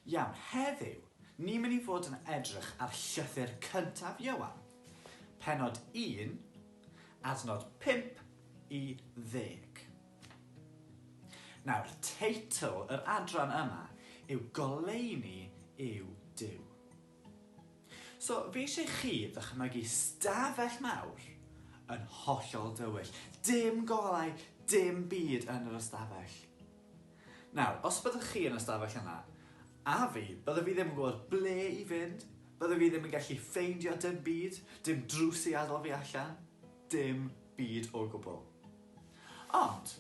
Iawn, heddiw, ni'n mynd i fod yn edrych ar llythyr cyntaf Ioan, pennod 1, adnod 5 i 10. Nawr, teitl yr adran yma yw Goleuni yw Duw. So, fi eisiau chi ddychmygu stafell mawr yn hollol dywyll. Dim golau, dim byd yn yr ystafell. Nawr, os byddwch chi yn y stafell yna, a fi, byddaf fi ddim yn gwybod ble i fynd, byddaf fi ddim yn gallu ffeindio dim byd, dim drws i adael fi allan, dim byd o gwbl. Ond,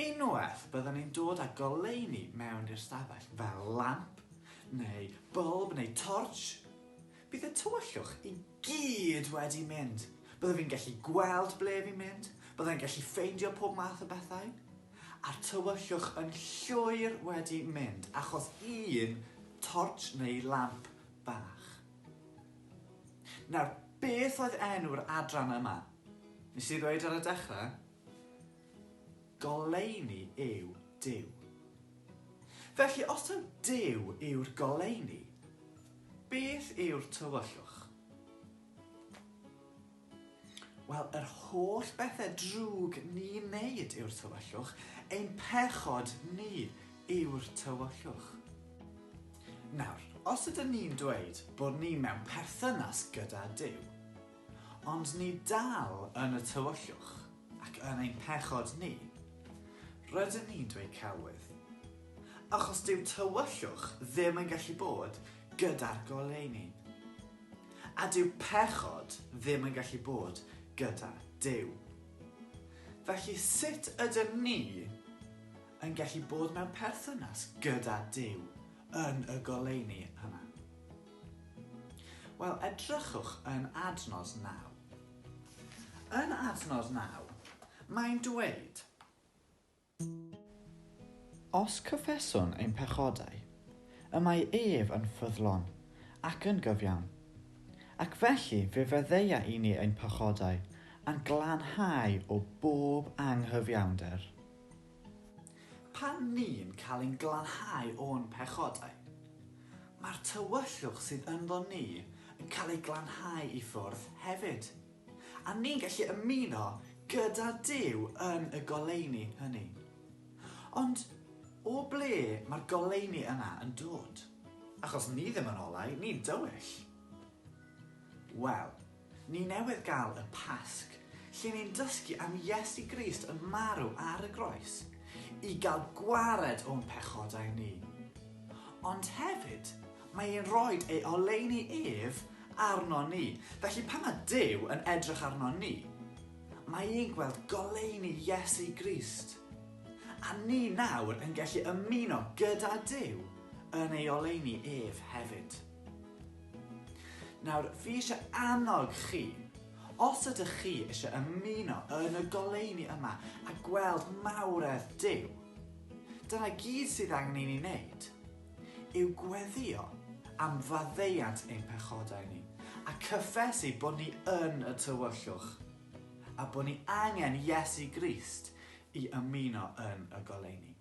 unwaith byddwn ni'n dod â goleuni mewn i'r stafell, fel lamp, neu bylb, neu torch, bydd y tywyllwch i gyd wedi mynd. Byddaf fi'n gallu gweld ble fi'n mynd, byddai'n gallu ffeindio pob math o bethau. A'r tywyllwch yn llwyr wedi mynd achos un torch neu lamp bach. Nawr, beth oedd enw'r adran yma? Nes i ddweud ar y dechrau? Goleuni yw Duw. Felly, os taw Duw yw'r goleuni, beth yw'r tywyllwch? Wel, yr holl bethau drwg ni'n neud yw'r tywyllwch, ein pechod ni yw'r tywyllwch. Nawr, os ydyn ni'n dweud bod ni mewn perthynas gyda Duw, ond ni dal yn y tywyllwch ac yn ein pechod ni, rydyn ni'n dweud celwydd. Achos dyw tywyllwch ddim yn gallu bod gyda'r goleuni. A dyw pechod ddim yn gallu bod gyda Duw. Felly sut ydym ni yn gallu bod mewn perthynas gyda Duw yn y goleuni yma? Wel, edrychwch yn adnod 9. Yn adnod 9, mae'n dweud, Os cyffeswn ein pechodau, y mae ef yn ffyddlon ac yn gyfiawn, ac felly fe feddeia i ni ein pechodau a'n glanhau o bob anghyfiawnder. Pan ni'n cael ein glanhau o'n pechodau, mae'r tywyllwch sydd ynddo ni yn cael ei glanhau i ffwrdd hefyd. A ni'n gallu ymuno gyda Duw yn y goleuni hynny. Ond o ble mae'r goleuni yna yn dod? Achos ni ddim yn olau, ni'n dywyll. Wel, ni newydd gael y Pasg, lle ni'n dysgu am Iesu Grist yn marw ar y groes i gael gwared o'n pechodau ni. Ond hefyd, mae e'n rhoi ei oleuni ef arnon ni. Felly pan mae Duw yn edrych arnon ni, mae e'n gweld goleuni Iesu Grist. A ni nawr yn gallu ymuno gyda Duw yn ei oleuni ef hefyd. Nawr, fi eisiau annog chi, os ydych chi eisiau ymuno yn y goleuni yma a gweld mawredd Duw, dyna gyd sydd angen i ni wneud. yw gweddïo am faddeuant ein pechodau ni, a cyffesu bod ni yn y tywyllwch, a bod ni angen Iesu Grist i ymuno yn y goleuni.